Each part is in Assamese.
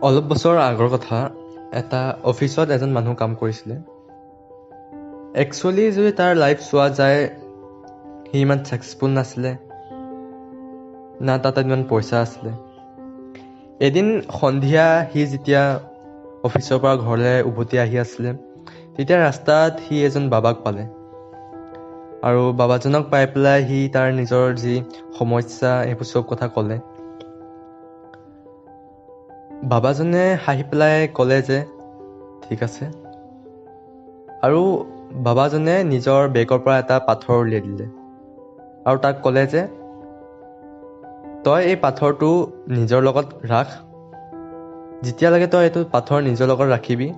অলপ বছৰৰ আগৰ কথা, এটা অফিচত এজন মানুহ কাম কৰিছিলে। একচুৱেলি যদি তাৰ লাইফ চোৱা যায়, সি ইমান ছাকচেছফুল নাছিলে, না তাত ইমান পইচা আছিলে। এদিন সন্ধিয়া সি যেতিয়া অফিচৰ পৰা ঘৰলৈ উভতি আহি আছিলে, তেতিয়া ৰাস্তাত সি এজন বাবাক পালে আৰু বাবাজনক পাই পেলাই সি তাৰ নিজৰ যি সমস্যা সেইবোৰ চব কথা ক'লে। বাবাজনে হাঁহি পেলাই ক'লে যে ঠিক আছে, আৰু বাবাজনে নিজৰ বেগৰ পৰা এটা পাথৰ উলিয়াই দিলে আৰু তাক ক'লে যে তই এই পাথৰটো নিজৰ লগত ৰাখ, যেতিয়ালৈকে তই এইটো পাথৰ নিজৰ লগত ৰাখিবি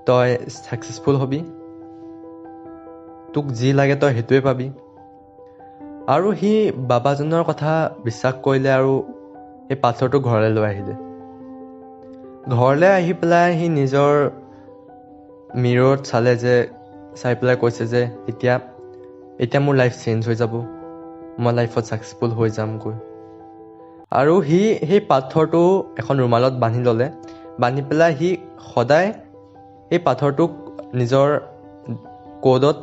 তই ছাকচেছফুল হ'বি, তোক যি লাগে তই সেইটোৱে পাবি। আৰু সি বাবাজনৰ কথা বিশ্বাস কৰিলে আৰু সেই পাথৰটো ঘৰলৈ লৈ আহিলে। ঘৰলৈ আহি পেলাই সি নিজৰ মিৰৰত চালে, যে চাই পেলাই কৈছে যে এতিয়া এতিয়া মোৰ লাইফ চেঞ্জ হৈ যাব, মই লাইফত ছাকচেছফুল হৈ যামগৈ। আৰু সি সেই পাথৰটো এখন ৰুমালত বান্ধি ল'লে। বান্ধি পেলাই সি সদায় সেই পাথৰটোক নিজৰ কোডত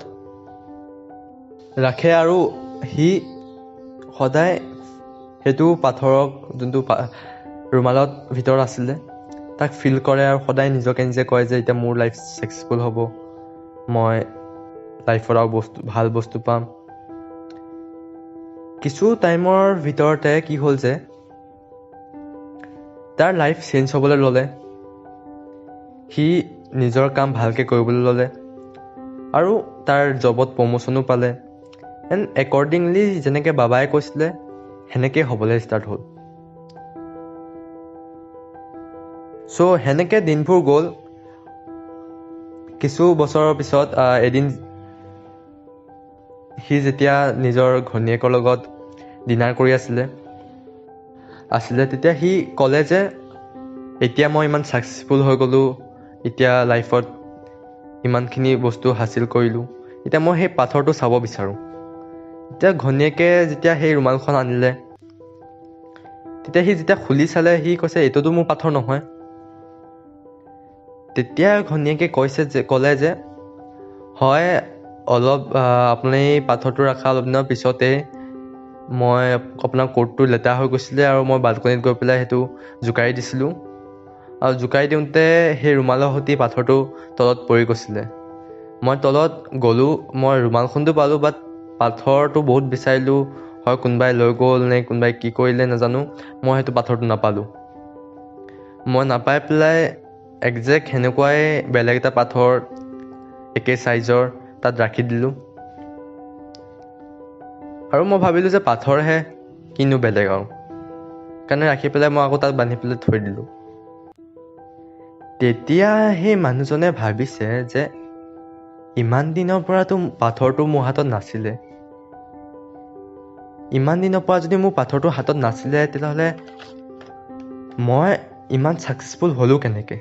ৰাখে আৰু সি সদায় সেইটো পাথৰক, যোনটো ৰুমালত ভিতৰত আছিলে, তাক ফিল কৰে আৰু সদায় নিজকে নিজে কয় যে এতিয়া মোৰ লাইফ ছাকচেছফুল হ'ব, মই লাইফত আৰু বস্তু ভাল বস্তু পাম। কিছু টাইমৰ ভিতৰতে কি হ'ল যে তাৰ লাইফ চেঞ্জ হ'বলৈ ল'লে। সি নিজৰ কাম ভালকৈ কৰিবলৈ ল'লে আৰু তাৰ জবত প্ৰমোশ্যনো পালে। এণ্ড একৰ্ডিংলি যেনেকৈ বাবাই কৈছিলে সেনেকৈ হ'বলৈ ষ্টাৰ্ট হ'ল। চ' সেনেকৈ দিনবোৰ গ'ল। কিছু বছৰৰ পিছত এদিন সি যেতিয়া নিজৰ ঘৈণীয়েকৰ লগত ডিনাৰ কৰি আছিলে, তেতিয়া সি ক'লে যে এতিয়া মই ইমান ছাকচেছফুল হৈ গ'লোঁ, এতিয়া লাইফত ইমানখিনি বস্তু হাচিল কৰিলোঁ, এতিয়া মই সেই পাথৰটো চাব বিচাৰোঁ। তেতিয়া ঘৈণীয়েকে যেতিয়া সেই ৰুমালখন আনিলে, তেতিয়া সি যেতিয়া খুলি চালে, সি কৈছে এইটোতো মোৰ পাথৰ নহয়। তেতিয়া ঘৈণীয়েকে কৈছে যে ক'লে যে হয়, অলপ আপুনি পাথৰটো ৰখা অলপ দিনৰ পিছতে মই আপোনাৰ কোটটো লেতেৰা হৈ গৈছিলে আৰু মই বালকনিত গৈ পেলাই সেইটো জোকাৰি দিছিলোঁ, আৰু জোকাৰি দিওঁতে সেই ৰুমালৰ সৈতে পাথৰটো তলত পৰি গৈছিলে। মই তলত গ'লোঁ, মই ৰুমালখনটো পালোঁ, বাট পাথৰটো বহুত বিচাৰিলোঁ, হয় কোনোবাই লৈ গ'ল নে কোনোবাই কি কৰিলে নাজানো, মই সেইটো পাথৰটো নাপালোঁ। মই নাপাই পেলাই একজেক্ট সেনেকুৱাই বেলেগ এটা পাথৰ একে চাইজৰ তাত ৰাখি দিলোঁ আৰু মই ভাবিলোঁ যে পাথৰহে, কিনো বেলেগ আৰু, সেইকাৰণে ৰাখি পেলাই মই আকৌ তাত বান্ধি পেলাই থৈ দিলোঁ। তেতিয়া সেই মানুহজনে ভাবিছে যে ইমান দিনৰ পৰাতো পাথৰটো মোৰ হাতত নাছিলে, ইমান দিনৰ পৰা যদি মোৰ পাথৰটো হাতত নাছিলে তেতিয়াহ'লে মই ইমান ছাকচেছফুল হ'লোঁ কেনেকৈ?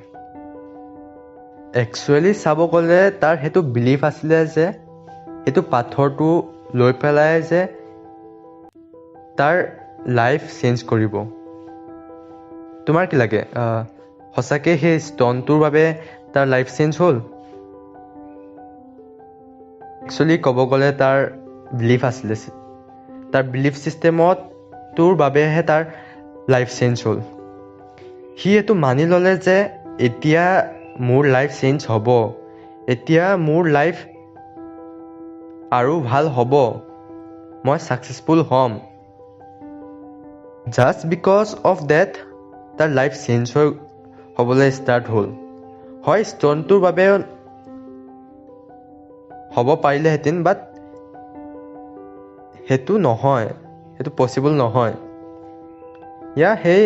একচুৱেলি চাব গ'লে তাৰ সেইটো বিলিফ আছিলে যে সেইটো পাথৰটো লৈ পেলাই যে তাৰ লাইফ চেঞ্জ কৰিব। তোমাৰ কি লাগে, সঁচাকৈ সেই ষ্ট'নটোৰ বাবে তাৰ লাইফ চেঞ্জ হ'ল? একচুৱেলি ক'ব গ'লে তাৰ বিলিফ আছিলে, তাৰ বিলিফ ছিষ্টেমটোৰ বাবেহে তাৰ লাইফ চেঞ্জ হ'ল। সি এইটো মানি ল'লে যে এতিয়া মোৰ লাইফ চেঞ্জ হ'ব, এতিয়া মোৰ লাইফ আৰু ভাল হ'ব, মই ছাকচেছফুল হ'ম। জাষ্ট because of date তাৰ লাইফ চেঞ্জ হৈ হ'বলৈ ষ্টাৰ্ট হ'ল। হয় ষ্ট'নটোৰ বাবে হ'ব পাৰিলেহেঁতেন, বাট সেইটো নহয়, সেইটো পচিবল নহয়। ইয়াৰ সেই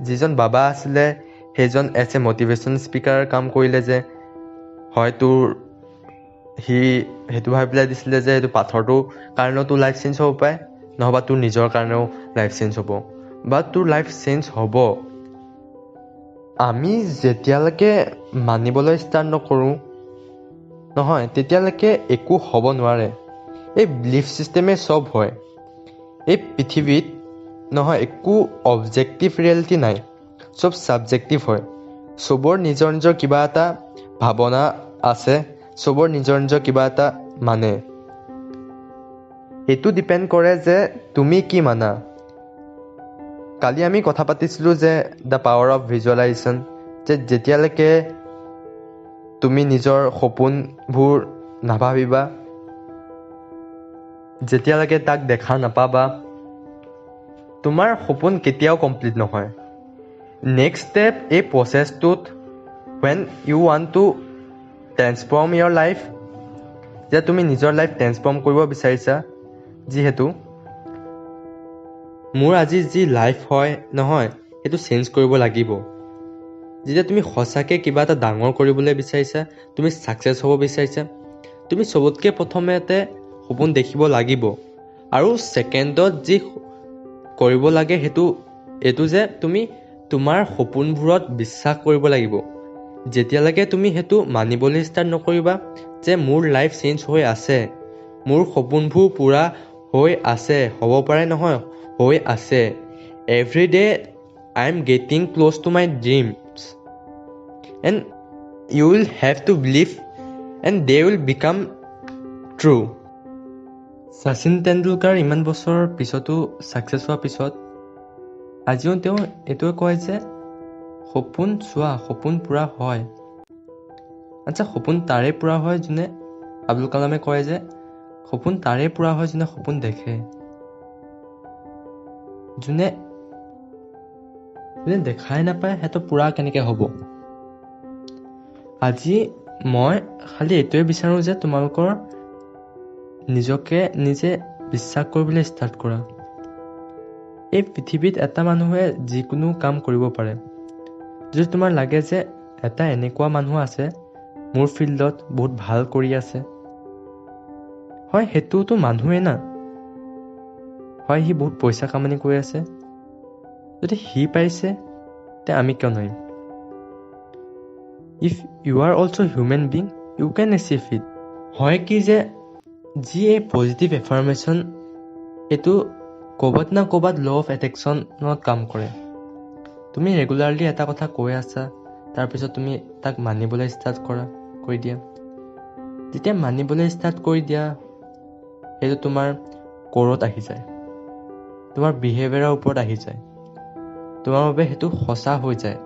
যিজন বাবা আছিলে সেইজন এজ এ মটিভেশ্যন স্পীকাৰ কাম কৰিলে যে হয় তোৰ, সি সেইটো ভাবি পেলাই দিছিলে যে এইটো পাথৰটোৰ কাৰণেও তোৰ লাইফ চেঞ্জ হ'ব পাৰে, নহ'বা তোৰ নিজৰ কাৰণেও লাইফ চেঞ্জ হ'ব, বা তোৰ লাইফ চেঞ্জ হ'ব। আমি যেতিয়ালৈকে মানিবলৈ ষ্টাৰ্ট নকৰোঁ নহয়, তেতিয়ালৈকে একো হ'ব নোৱাৰে। এই বিলিফ ছিষ্টেমে চব হয়। এই পৃথিৱীত নহয় একো অবজেক্টিভ ৰিয়েলিটি নাই, চব ছাবজেক্টিভ হয়। চবৰ নিজৰ নিজৰ কিবা এটা ভাৱনা আছে, চবৰ নিজৰ নিজৰ কিবা এটা মানে। এইটো ডিপেণ্ড কৰে যে তুমি কি মানা। কালি আমি কথা পাতিছিলোঁ যে the power of visualisation, যে যেতিয়ালৈকে তুমি নিজৰ সপোনবোৰ নাভাবিবা, যেতিয়ালৈকে তাক দেখা নাপাবা, তোমাৰ সপোন কেতিয়াও কমপ্লিট নহয়। নেক্সট ষ্টেপ এই প্ৰচেছটোত, when you want to transform your life, যে তুমি নিজৰ লাইফ ট্ৰেন্সফৰ্ম কৰিব বিচাৰিছা, যিহেতু মোৰ আজি যি লাইফ হয় নহয় সেইটো চেঞ্জ কৰিব লাগিব। যেতিয়া তুমি সঁচাকৈ কিবা এটা ডাঙৰ কৰিবলৈ বিচাৰিছা, তুমি ছাকচেছ হ'ব বিচাৰিছা, তুমি চবতকৈ প্ৰথমতে সপোন দেখিব লাগিব। আৰু ছেকেণ্ডত যি কৰিব লাগে সেইটো এইটো যে তুমি তোমাৰ সপোনবোৰত বিশ্বাস কৰিব লাগিব। যেতিয়ালৈকে তুমি সেইটো মানিবলৈ ষ্টাৰ্ট নকৰিবা যে মোৰ লাইফ চেঞ্জ হৈ আছে, মোৰ সপোনবোৰ পূৰা হৈ আছে, হ'ব পাৰে নহয়, হৈ আছে, every day I am getting close to my dreams, and you will have to believe and they will become true. Sachin Tendulkar ইমান বছৰৰ পিছতো ছাকচেছ হোৱাৰ পিছত আজিও তেওঁ এইটোৱে কয় যে সপোন চোৱা, সপোন পূৰা হয়। আচ্ছা, সপোন তাৰে পূৰা হয় যোনে, আব্দুল কালামে কয় যে সপোন তাৰে পূৰা হয় যোনে সপোন দেখে। যোনে যোনে দেখাই নাপায় সেইটো পূৰা কেনেকৈ হ'ব? আজি মই খালি এইটোৱে বিচাৰোঁ যে তোমালোকৰ নিজকে নিজে বিশ্বাস কৰিবলৈ ষ্টাৰ্ট কৰা। এই পৃথিৱীত এটা মানুহে যিকোনো কাম কৰিব পাৰে। যদি তোমাৰ লাগে যে এটা এনেকুৱা মানুহ আছে মোৰ ফিল্ডত বহুত ভাল কৰি আছে, হয় সেইটোতো মানুহেই না, হয় সি বহুত পইচা কামানি কৰি আছে, যদি সি পাৰিছে তে আমি কিয় নোৱাৰিম? If you are also human being, you can achieve it. হয় কি যে যি এই পজিটিভ এফাৰ্মেশ্যন এইটো ক'ৰবাত না ক'ৰবাত ল অফ এট্ৰেকশ্যনত কাম কৰে। তুমি ৰেগুলাৰলি এটা কথা কৈ আছা, তাৰপিছত তুমি তাক মানিবলৈ ষ্টাৰ্ট কৰি দিয়া। যেতিয়া মানিবলৈ ষ্টাৰ্ট কৰি দিয়া, সেইটো তোমাৰ ক'ৰত আহি যায়, তোমাৰ বিহেভিয়াৰৰ ওপৰত আহি যায়, তোমাৰ বাবে সেইটো সঁচা হৈ যায়।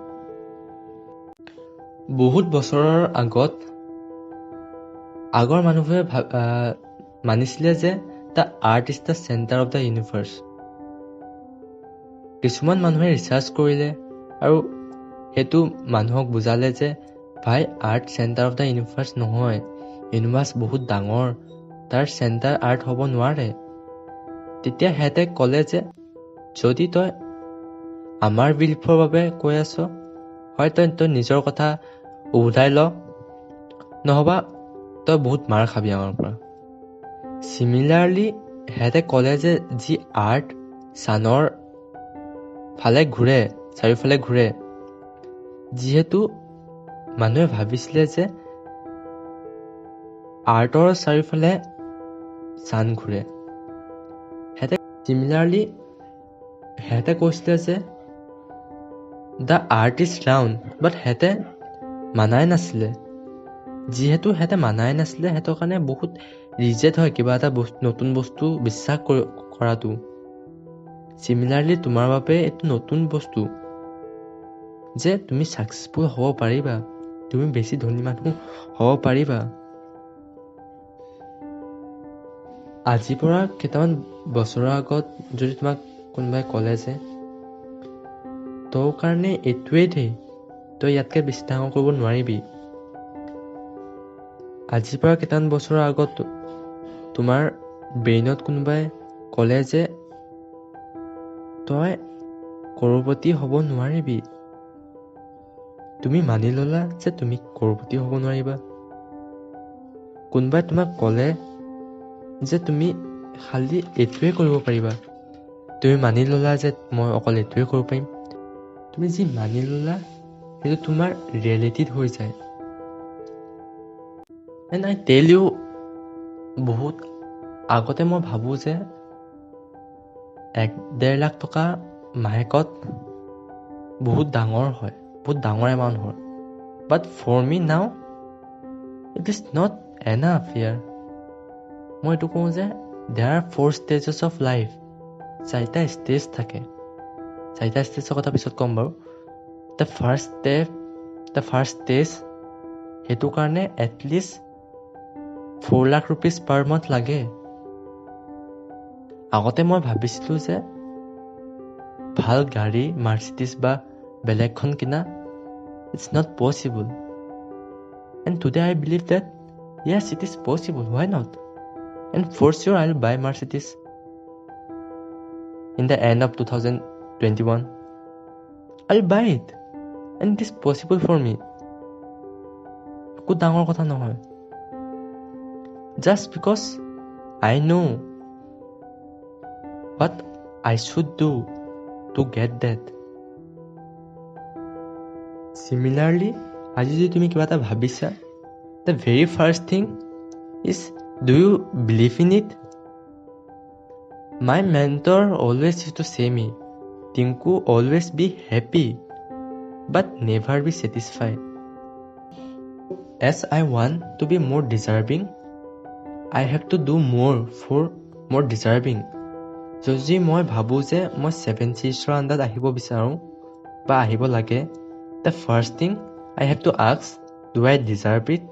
বহুত বছৰৰ আগত আগৰ মানুহবোৰে মানিছিলে যে the earth is the centre of the universe. কিছুমান মানুহে ৰিচাৰ্চ কৰিলে আৰু সেইটো মানুহক বুজালে যে ভাই, earth centre of the universe নহয়, ইউনিভাৰ্চ বহুত ডাঙৰ, তাৰ চেণ্টাৰ আৰ্থ হ'ব নোৱাৰে। তেতিয়া সিহঁতে ক'লে যে যদি তই আমাৰ বিলিফৰ বাবে কৈ আছ, হয় তই তই নিজৰ কথা উভতাই ল, নহ'বা তই বহুত মাৰ খাবি আমাৰ পৰা। চিমিলাৰলি সিহঁতে ক'লে যে যি আৰ্থ ছানৰ ফালে ঘূৰে, চাৰিওফালে ঘূৰে, যিহেতু মানুহে ভাবিছিলে যে আৰ্থৰ চাৰিওফালে ছান ঘূৰে, সিহঁতে চিমিলাৰলি সিহঁতে কৈছিলে যে the earth is round, but সিহঁতে মানাই নাছিলে। যিহেতু সিহঁতে মানাই নাছিলে, সিহঁতৰ কাৰণে বহুত ৰিজেক্ট হয় কিবা এটা বস্তু, নতুন বস্তু বিশ্বাস কৰাটো। চিমিলাৰলি তোমাৰ বাবে এইটো নতুন বস্তু যে তুমি ছাকচেছফুল হ'ব পাৰিবা, তুমি বেছি ধনী মানুহ হ'ব পাৰিবা। আজিৰ পৰা কেইটামান বছৰৰ আগত যদি তোমাক কোনোবাই ক'লে যে তোৰ কাৰণে এইটোৱেই দেই, তই ইয়াতকৈ বেছি ডাঙৰ কৰিব নোৱাৰিবি, আজিৰ পৰা কেইটামান বছৰৰ আগত তোমাৰ ব্ৰেইনত কোনোবাই ক'লে যে তই কৰোৰপতি হ'ব নোৱাৰিবি, তুমি মানি ল'লা যে তুমি কৰোৰপতি হ'ব নোৱাৰিবা। কোনোবাই তোমাক ক'লে যে তুমি খালি এইটোৱে কৰিব পাৰিবা, তুমি মানি ল'লা যে মই অকল এইটোৱে কৰিব পাৰিম। তুমি যি মানি ল'লা সেইটো তোমাৰ ৰিয়েলিটিত হৈ যায়। এণ্ড I tell you, বহুত আগতে মই ভাবোঁ যে 1-1.5 লাখ টকা মাহেকত বহুত ডাঙৰ হয়, বহুত ডাঙৰ এমাউণ্ট হয়। But for me now it is not enough year. মই এইটো কওঁ যে there are four stages of life. চাৰিটা ষ্টেজ থাকে। চাৰিটা ষ্টেজৰ কথা পিছত ক'ম বাৰু। The first step, the first stage, সেইটো কাৰণে at least ₹4 lakh per month লাগে। আগতে মই ভাবিছিলোঁ যে ভাল গাড়ী মাৰ্চিডিছ বা বেলেগখন কিনা it's not possible, and today I believe that yes, it is possible, why not? And for sure I will buy Mercedes in the end of 2021. I will buy it, and it is possible for me. একো ডাঙৰ কথা নহয়। Just because I know what I should do to get that. Similarly, আজি যদি তুমি কিবা এটা ভাবিছা, the very first thing is, do you believe in it? My mentor always used to say me, Tinku, always be happy, but never be satisfied. As I want to be more deserving, I have to do more for more deserving. যদি মই ভাবোঁ যে মই ছেভেন চিজৰ আণ্ডাৰত আহিব বিচাৰোঁ বা আহিব লাগে, the first thing I have to ask, do I deserve it?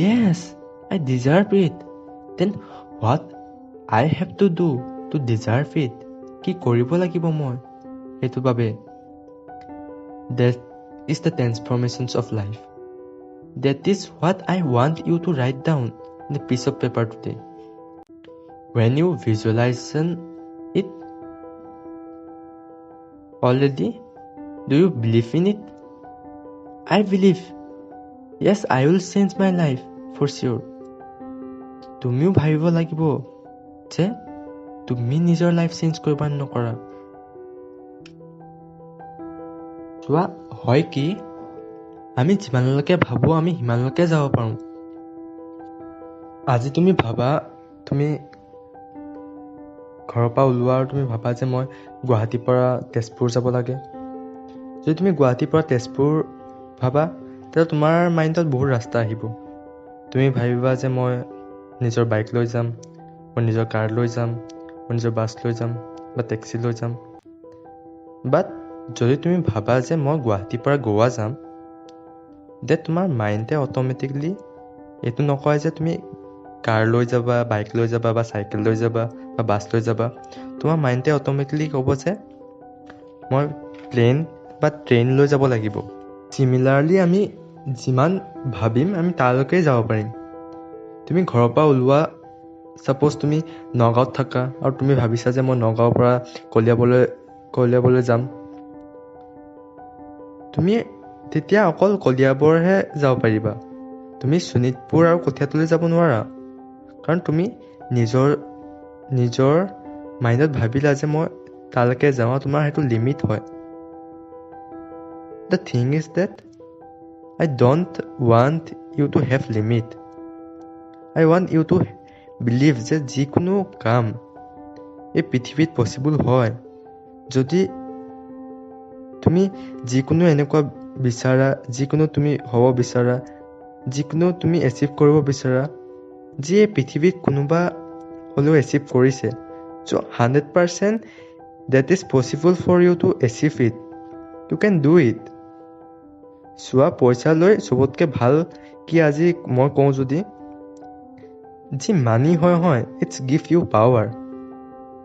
Yes, I deserve it. Then what I have to do to deserve it? কি কৰিব লাগিব মই সেইটো বাবে? That is the transformations of life. That is what I want you to write down in a piece of paper today. When you visualize it already, do you believe in it? I believe. Yes, I will change my life for sure. তুমিও ভাবিব লাগিব যে তুমি নিজৰ লাইফ চেঞ্জ কৰিবা নে নকৰা। চোৱা, হয় কি, আমি যিমানলৈকে ভাবোঁ আমি সিমানলৈকে যাব পাৰোঁ। আজি তুমি ভাবা, তুমি ঘৰৰ পৰা ওলোৱা আৰু তুমি ভাবা যে মই গুৱাহাটীৰ পৰা তেজপুৰ যাব লাগে। যদি তুমি গুৱাহাটীৰ পৰা তেজপুৰ ভাবা, তেতিয়া তোমাৰ মাইণ্ডত বহুত ৰাস্তা আহিব। তুমি ভাবিবা যে মই নিজৰ বাইক লৈ যাম, মই নিজৰ কাৰ লৈ যাম, মই নিজৰ বাছ লৈ যাম বা টেক্সি লৈ যাম। বাট যদি তুমি ভাবা যে মই গুৱাহাটীৰ পৰা গোৱা যাম, দে তোমাৰ মাইণ্ডে অট'মেটিকলি এইটো নকয় যে তুমি কাৰ লৈ যাবা, বাইক লৈ যাবা বা চাইকেল লৈ যাবা বা বাছ লৈ যাবা। তোমাৰ মাইণ্ডে অট'মেটিকলি ক'ব যে মই প্লেন বা ট্ৰেইন লৈ যাব লাগিব। চিমিলাৰলি আমি যিমান ভাবিম আমি তালৈকে যাব পাৰিম। তুমি ঘৰৰ পৰা ওলোৱা, ছাপ'জ তুমি নগাঁৱত থাকা আৰু তুমি ভাবিছা যে মই নগাঁৱৰ পৰা কলিয়াবৰলৈ যাম, তুমি তেতিয়া অকল কলিয়াবৰহে যাব পাৰিবা। তুমি শোণিতপুৰ আৰু কঠীয়াতলি যাব নোৱাৰা, কাৰণ তুমি নিজৰ মাইণ্ডত ভাবিলা যে মই তালৈকে যাওঁ, তোমাৰ সেইটো লিমিট হয়। The thing is that I don't want you to have limit. I want you to believe যে যিকোনো কাম এই পৃথিৱীত পচিবল হয়। যদি তুমি যিকোনো এনেকুৱা বিচাৰা, যিকোনো তুমি হ'ব বিচাৰা, যিকোনো তুমি এচিভ কৰিব বিচাৰা, যি এই পৃথিৱীত কোনোবা হ'লেও এচিভ কৰিছে, so 100% that is possible for you to achieve it. You can do it. চোৱা, পইচা লৈ চবতকৈ ভাল কি আজি মই কওঁ যদি, যি মানি হয় it's give you power.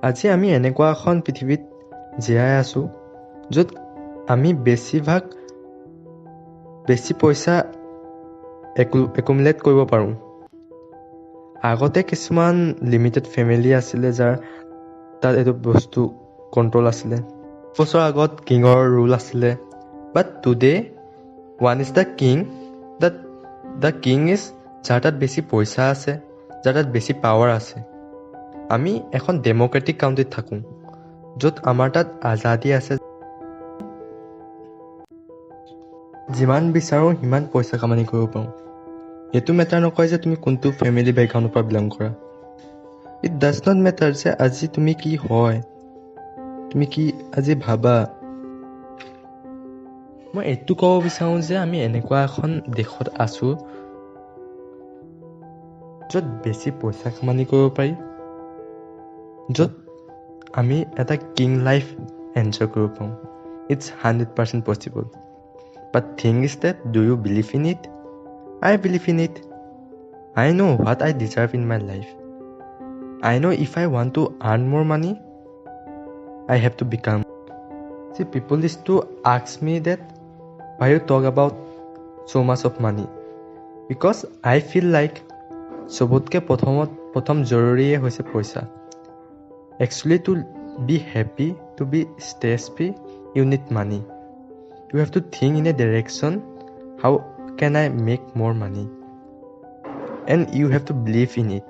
আজি আমি এনেকুৱা এখন পৃথিৱীত জীয়াই আছোঁ য'ত আমি বেছি পইচা একুমুলেট কৰিব পাৰোঁ। আগতে কিছুমান লিমিটেড ফেমিলি আছিলে যাৰ তাত এইটো বস্তু কণ্ট্ৰল আছিলে। বছৰ আগত কিঙৰ ৰুল আছিলে, but today one is the king. The king is যাৰ তাত বেছি পইচা আছে, যাৰ তাত বেছি পাৱাৰ আছে। আমি এখন ডেম'ক্ৰেটিক কাউণ্ট্ৰিত থাকোঁ য'ত আমাৰ তাত আজাদী আছে, যিমান বিচাৰোঁ সিমান পইচা কামানি কৰিব পাৰোঁ। এইটো মেটাৰ নকৰে যে তুমি কোনটো ফেমিলি বেকগ্ৰাউণ্ডৰ পৰা বিলং কৰা। It does not matter যে আজি তুমি কি হয়, তুমি কি আজি ভাবা। মই এইটো ক'ব বিচাৰোঁ যে আমি এনেকুৱা এখন দেশত আছোঁ য'ত বেছি পইচা কামানি কৰিব পাৰি, য'ত আমি এটা কিং লাইফ এনজয় কৰিব পাৰোঁ। It's 100% possible. But thing is that, do you believe in it? I believe in it. I know what I deserve in my life. I know if I want to earn more money, I have to become. See, people used to ask me that why you talk about so much of money? Because I feel like চবতকৈ প্ৰথম জৰুৰীয়ে হৈছে পইচা। Actually, to be happy, to be stress free, you need money. You have to think in a direction, how can I make more money? And you have to believe in it.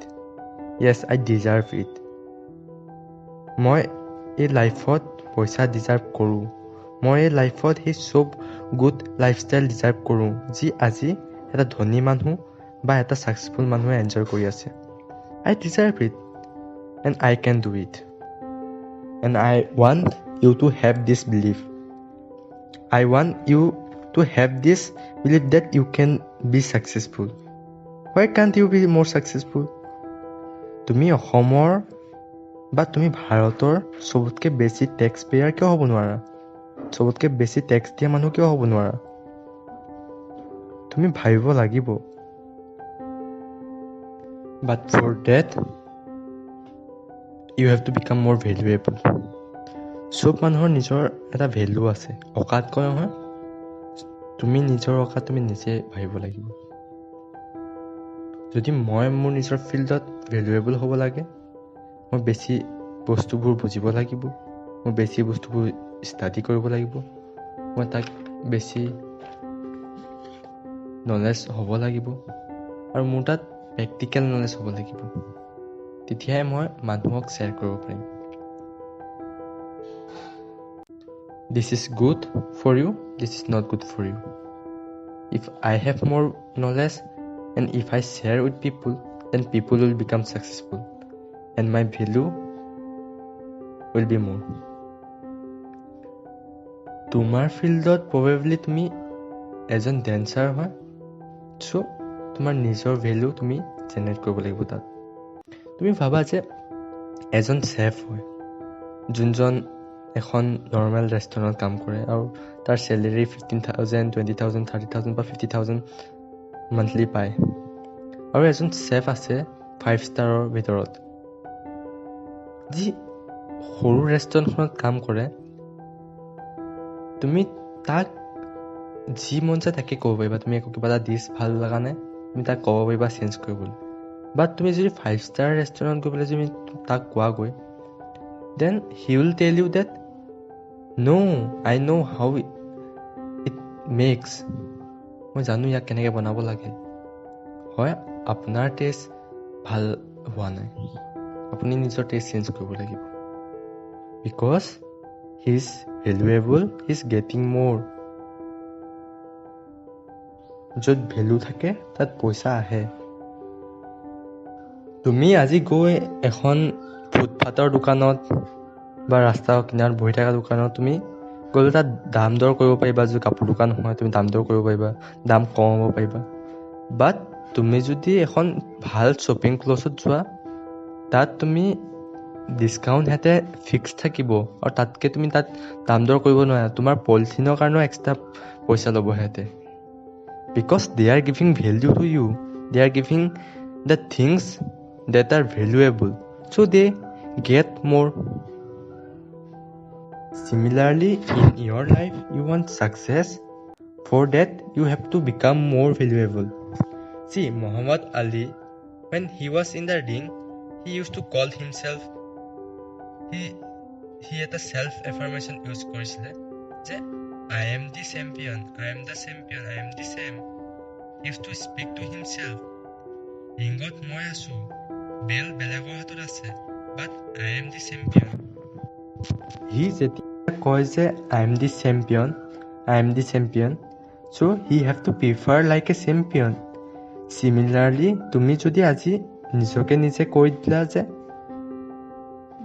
Yes, I deserve it. মই এই লাইফত পইচা ডিজাৰ্ভ কৰোঁ। মই এই লাইফত সেই চব গুড লাইফষ্টাইল ডিজাৰ্ভ কৰোঁ যি আজি এটা ধনী মানুহ বা এটা ছাকচেছফুল মানুহে এনজয় কৰি আছে। I deserve it and I can do it. And I want you to have this belief. I want you to have this belief that you can be successful. Why can't you be more successful? তুমি অসমৰ বা তুমি ভাৰতৰ চবতকৈ বেছি টেক্স পেয়াৰ কিয় হ'ব নোৱাৰা? চবতকৈ বেছি টেক্স দিয়া মানুহ কিয় হ'ব নোৱাৰা? তুমি ভাবিব লাগিব। But for that you have to become more valuable. চব মানুহৰ নিজৰ এটা ভেলু আছে, অকাত কয় নহয়। তুমি নিজৰ অকাত তুমি নিজে ভাবিব লাগিব। যদি মই মোৰ নিজৰ ফিল্ডত ভেলুৱেবল হ'ব লাগে, মই বেছি বস্তুবোৰ বুজিব লাগিব, মই বেছি বস্তুবোৰ ষ্টাডি কৰিব লাগিব, মই তাক বেছি নলেজ হ'ব লাগিব আৰু মোৰ তাত প্ৰেক্টিকেল নলেজ হ'ব লাগিব। তেতিয়াহে মই মানুহক শ্বেয়াৰ কৰিব পাৰিম। This is good for you, this is not good for you. If I have more knowledge and if I share with people, then people will become successful and my value will be more. তোমাৰ ফিল্ডত প্ৰবেবলি তুমি এজন ডেন্সাৰ হয়, চ' তোমাৰ নিজৰ ভেলু তুমি জেনেৰেট কৰিব লাগিব তাত। তুমি ভাবা যে এজন চেফ হয় যোনজন এখন নৰ্মেল ৰেষ্টুৰেণ্টত কাম কৰে আৰু তাৰ চেলেৰি 15,000, 20,000, 30,000 বা 50,000 মান্থলি পায়, আৰু এজন চেফ আছে 5 ষ্টাৰৰ ভিতৰত যি সৰু ৰেষ্টুৰেণ্টখনত কাম কৰে। তুমি তাক যি মন যায় তাকে ক'ব পাৰিবা। তুমি একো কিবা এটা ডিছ ভাল লগা নাই, তুমি তাক ক'ব পাৰিবা চেঞ্জ কৰিবলৈ। বাট তুমি যদি 5 ষ্টাৰ ৰেষ্টুৰেণ্টত গৈ পেলাই তুমি তাক কোৱাগৈ, then he will tell you that no, I know how it makes. মই জানো ইয়াক কেনেকৈ বনাব লাগে। হয়, আপোনাৰ টেষ্ট ভাল হোৱা নাই, আপুনি নিজৰ টেষ্ট চেঞ্জ কৰিব লাগিব। Because he is valuable, he is getting more. য'ত ভেলু থাকে তাত পইচা আহে। তুমি আজি গৈ এখন ফুটপাথৰ দোকানত বা ৰাস্তাৰ কিনাৰত বহি থকা দোকানত তুমি গ'লে তাত দাম দৰ কৰিব পাৰিবা। যদি কাপোৰ দোকান হয় তুমি দাম দৰ কৰিব পাৰিবা, দাম কমাব পাৰিবা। বাট তুমি যদি এখন ভাল শ্বপিং ক্লছত যোৱা, তাত তুমি ডিছকাউণ্ট সিহঁতে ফিক্স থাকিব আৰু তাতকৈ তুমি তাত দাম দৰ কৰিব নোৱাৰা। তোমাৰ পলিথিনৰ কাৰণেও এক্সট্ৰা পইচা ল'ব সিহঁতে। Because they are giving value to you, they are giving the things that are valuable, so they get more. Similarly, in your life, you want success. For that, you have to become more valuable. See, Muhammad Ali, when he was in the ring, he used to call himself, he had a self-affirmation use কৰিছিলে যে I am the champion, I am the champion, I am the champ. He used to speak to himself. ৰিঙত মই আছো, বেল বেলেগৰ হাতত আছে, but I am the champion. সি যেতিয়া কয় যে I am the champion, I am the champion, so he have to prefer like a champion. Similarly, তুমি যদি আজি নিজকে নিজে কৈ দিলা যে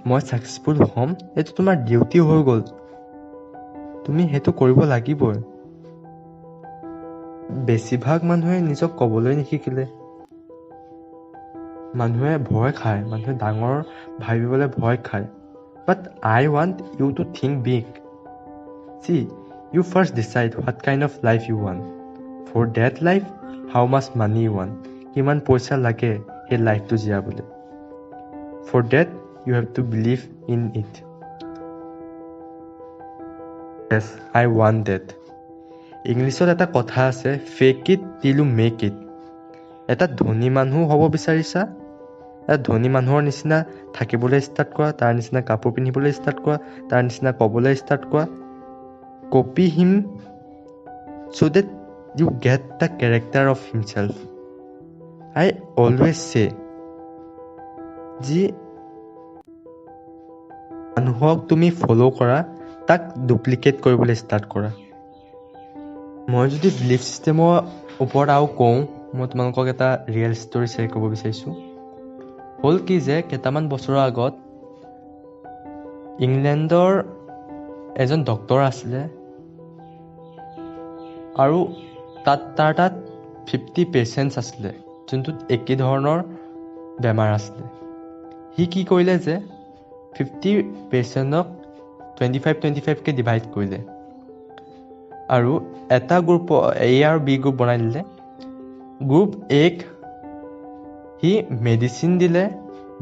মই ছাকচেছফুল হ'ম, এইটো তোমাৰ ডিউটি হৈ গ'ল, তুমি সেইটো কৰিব লাগিবই। বেছিভাগ মানুহে নিজক ক'বলৈ নিশিকিলে। মানুহে ভয় খায়, মানুহে ডাঙৰ ভাবিবলৈ ভয় খায়। But I want you to think big. See, you first decide what kind of life you want. For that life, how much money you want, কিমান পইচা লাগে সেই লাইফটো জীয়াবলৈ। For that you have to believe in it. Yes, I want that. ইংলিছত এটা কথা আছে, fake it till you make it. এটা ধনী মানুহ হ'ব বিচাৰিছা, এটা ধনী মানুহৰ নিচিনা থাকিবলৈ ষ্টাৰ্ট কৰা, তাৰ নিচিনা কাপোৰ পিন্ধিবলৈ ষ্টাৰ্ট কৰা, তাৰ নিচিনা ক'বলৈ ষ্টাৰ্ট কৰা। Copy him so that you get the character of himself. I always say, যি মানুহক তুমি ফ'ল' কৰা তাক ডুপ্লিকেট কৰিবলৈ ষ্টাৰ্ট কৰা। মই যদি বিলিফ ছিষ্টেমৰ ওপৰত আৰু কওঁ, মই তোমালোকক এটা ৰিয়েল ষ্টৰী শ্বেয়াৰ কৰিব বিচাৰিছোঁ। হ'ল কি যে কেইটামান বছৰৰ আগত ইংলেণ্ডৰ এজন ডক্তৰ আছিলে আৰু তাৰ তাত 50 পেচেণ্টছ আছিলে যোনটোত একে ধৰণৰ বেমাৰ আছিলে। সি কি কৰিলে যে 50 পেচেণ্টক 25-25কৈ ডিভাইড কৰিলে আৰু এটা গ্ৰুপ এ আৰু বি গ্ৰুপ বনাই দিলে। গ্ৰুপ এক সি মেডিচিন দিলে,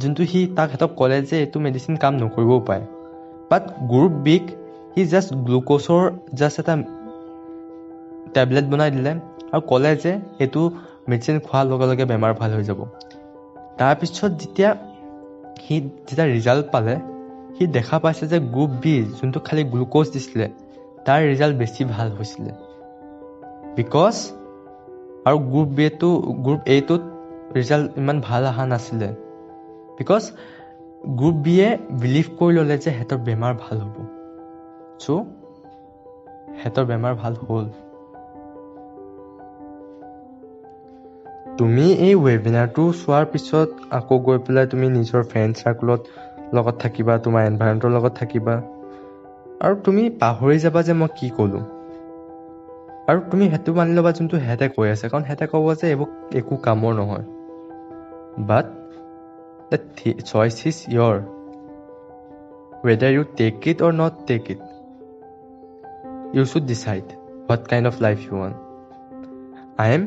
যোনটো সি তাক সিহঁতক ক'লে যে এইটো মেডিচিন কাম নকৰিবও পাৰে। বাট গ্ৰুপ বিক সি জাষ্ট গ্লুক'জৰ জাষ্ট এটা টেবলেট বনাই দিলে আৰু ক'লে যে এইটো মেডিচিন খোৱাৰ লগে লগে বেমাৰ ভাল হৈ যাব। তাৰপিছত যেতিয়া সি ৰিজাল্ট পালে, সি দেখা পাইছে যে গ্ৰুপ বি যোনটো খালী গ্লুক'জ দিছিলে তাৰ ৰিজাল্ট বেছি ভাল হৈছিলে, because আৰু গ্ৰুপ এটোত ৰিজাল্ট ইমান ভাল অহা নাছিলে, because group বিয়ে বিলিভ কৰি ল'লে যে সিহঁতৰ বেমাৰ ভাল হ'ব। চ' সিহঁতৰ বেমাৰ ভাল হ'ল। তুমি এই ৱেবিনাৰটো চোৱাৰ পিছত আকৌ গৈ পেলাই তুমি নিজৰ ফ্ৰেণ্ড চাৰ্কুলত লগত থাকিবা, তোমাৰ এনভাইৰনমেণ্টৰ লগত থাকিবা আৰু তুমি পাহৰি যাবা যে মই কি ক'লোঁ, আৰু তুমি সেইটো মানি ল'বা যোনটো সিহঁতে কৈ আছে, কাৰণ সিহঁতে ক'ব যে এইবোৰ একো কামৰ নহয়। But the choice is your, whether you take it or not take it. You should decide what kind of life you want. I am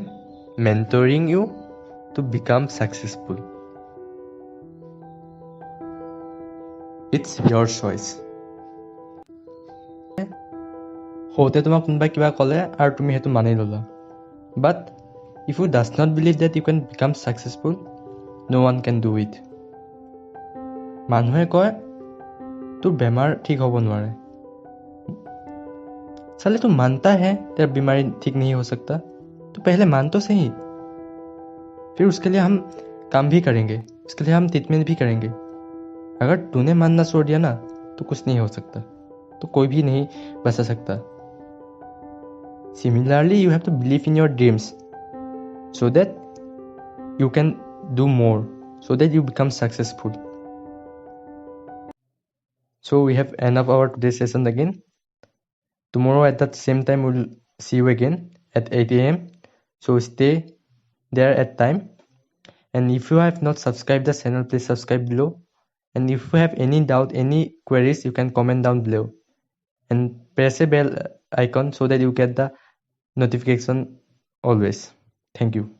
mentoring you to become successful. It's your choice. সৰুতে তোমাক কোনোবাই কিবা ক'লে আৰু তুমি সেইটো মানি ল'লা, but if you does not believe that you can become successful, no one can do it. মানুহে কয় তোৰ বেমাৰ ঠিক হ'ব নোৱাৰে, চালে तू मानता है तेरा बीमारी ठीक नहीं हो सकता, तो पहले मान तो सही, फिर उसके लिए हम काम भी करेंगे, उसके लिए हम ट्रीटमेंट भी करेंगे। अगर तूने मानना छोड़ दिया ना तो कुछ नहीं हो सकता, तो कोई भी नहीं बचा सकता। Similarly you have to believe in your dreams so that you can do more, so that you become successful. So we have end of our today session again. Tomorrow at that same time we'll see you again at 8 a.m. So stay there at time. And if you have not subscribed the channel, please subscribe below. And if you have any doubt, any queries, you can comment down below. And press a bell icon so that you get the notification always. Thank you.